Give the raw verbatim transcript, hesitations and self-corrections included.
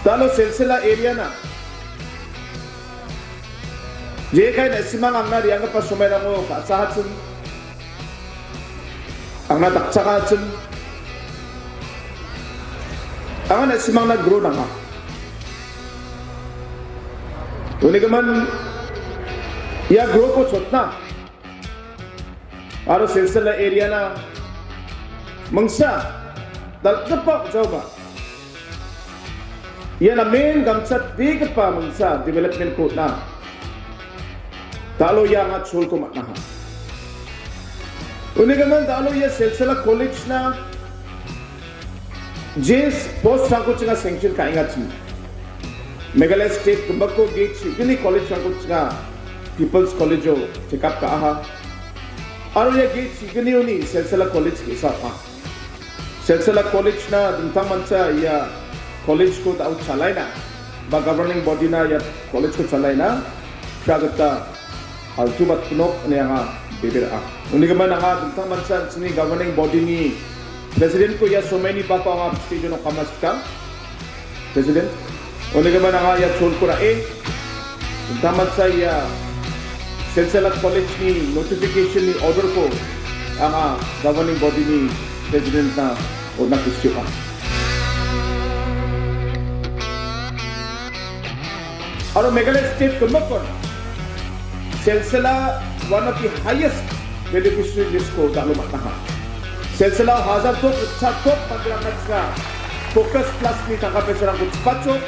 Da·alo Silchar area-na jekai na·simang angna re·anggipa somairango ka·sahachim, angna dakchakachim, anga na·simangna grow nanga. Unigimin ia grow-ko chotna aro Silchar area-na mingsa dal·gipa ong·jaoba ia namen gamchatbegipa mingsa development-ko on·a. Da·alo ia anga cholko man·aha. Unigimin da·alo ia Silchar College-na je post-rangko chinga sanction ka·engachim. Meghalaya State gimbako ge chigni college-rangko chinga People's College-o take up ka·aha. Aro ia ge chignioni Silchar College ge·sa ong·a. Silchar College-na dingtangmancha ia college-ko da·o chalaina, ba governing body-na ia college-ko chalaina, pra gita altu batkunok ine anga bebera. Unigimin anga dingtangmancha an·chingni governing body-ni president-ko ia somaini bako anga stage-o nokama sika. President, unigimin anga ia cholko ra·e, dingtangmancha ia Silchar College-ni notification-ni order-ko anga governing body-ni president-na on·na kusi ong·a. Aro Meghalaya State gimbakon Silchar one of the highest beneficiary list-ko da·alo man·aha. Silchar hajar dok, ritchak dok manderangna chinga Focus Plus-ni tangka paisarangko chipachok,